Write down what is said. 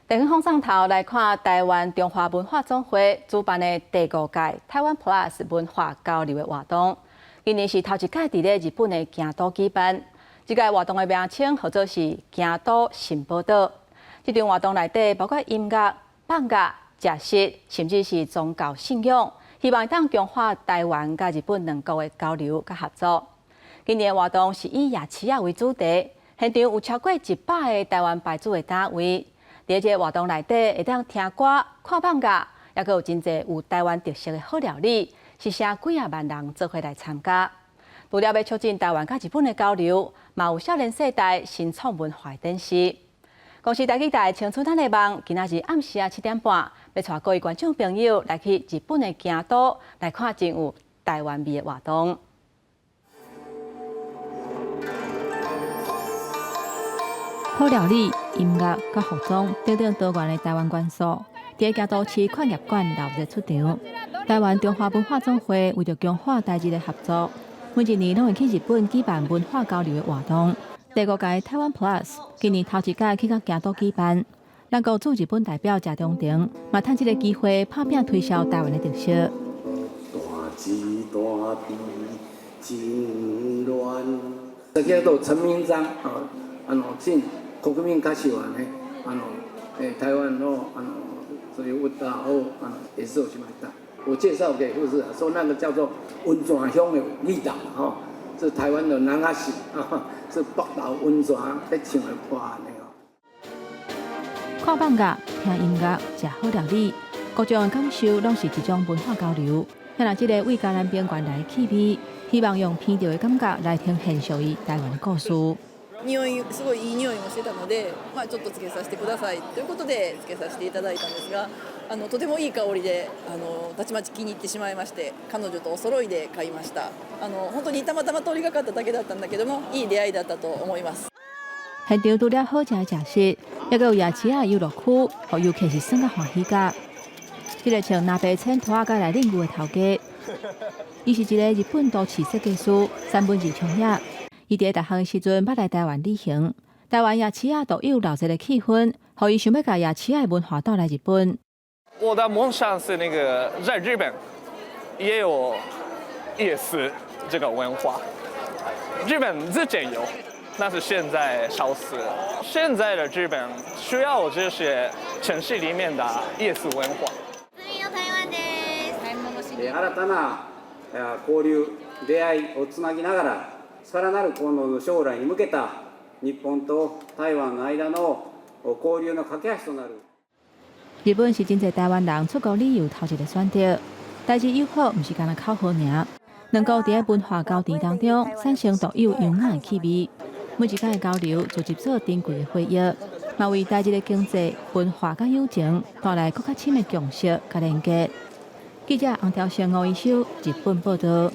電影放送頭來看台灣中華文化總會主辦的第五屆台灣 Plus 文化交流的活動，今年是頭一屆佇咧日本的京都舉辦。這個活動的名稱號做是京都新寶島。這場活動內底包括音樂、放樂、食食，甚至是宗教信仰，希望會當強化台灣佮日本兩國的交流佮合作。今年的活動是以夜市仔為主題，現場有超過100個台灣牌子的攤位。佇這個活動內底，會當聽歌、看放樂，猶閣有真濟有台灣特色的好料理，是啥幾仔萬人做伙來參加。除了欲促進台灣佮日本的交流，嘛有少年世代新創文化的展示。公視台語台青春咱的夢，今仔日暗時仔7點半，欲帶各位觀眾朋友來去日本的京都，來看真有台灣味的活動。好料理、音樂佮服裝等等多元的台灣元素，佇京都市勸業館鬧熱出場。台灣中華文化總會為著強化台日的合作，每一年攏會去日本舉辦文化交流的活動。第五屆台灣 Plus 今年頭一屆去到京都舉辦，咱國駐日本代表謝長廷嘛趁這个機會拍拚推銷台灣的特色。大慈大悲真亂，這叫做陳明章啊，あの進國民歌手はね、あの台灣のあのそういう歌をあの演奏しました。我介紹給護士說，那個叫做溫泉鄉的味道，吼，是台灣的那是，是北投溫泉在唱的歌呢。看放樂、聽音樂、食好料理，各種感受攏是一種文化交流。像這个為嘉南平原來的氣味，希望用聞著的感覺來呈現屬於台灣的故事。匂いすごいいい匂いもしてたので、まあちょっとつけさせてくださいということでつけさせていただいたんですが、あのとてもいい香りで、あのたちまち気に入ってしまいまして、彼女とお揃いで買いました。あの本当にたまたま通りがかっただけだったんだけども、いい出会いだったと思います。現場除了好食的食食，猶閣有夜市仔遊樂區，予遊客是耍甲歡喜甲。這个穿藍白千拖仔來領牛的頭家，伊是一个日本都市設計師山本二松也。伊佇大漢的時陣捌來台灣旅行，台灣夜市仔獨有鬧熱的氣氛，予伊想欲共夜市仔的文化帶來日本。我的夢想是那個在日本也有夜市這個文化，日本之前有，但是現在消失了。現在的日本需要這些城市裡面的夜市文化。新たな交流、出會いをつなぎながら、さらなるこの將來に向けた日本と台灣の間の交流の架け橋となる。日本是真濟台灣人出國旅遊頭一个選擇，台日友好毋是干焦口號爾，兩國佇文化交織當中產生獨有優雅的氣味。每一擺的交流，就集做珍貴的回憶，嘛為台日的經濟、文化佮友情帶來閣較深的共識佮連結。記者洪條成、吳一修，日本報道。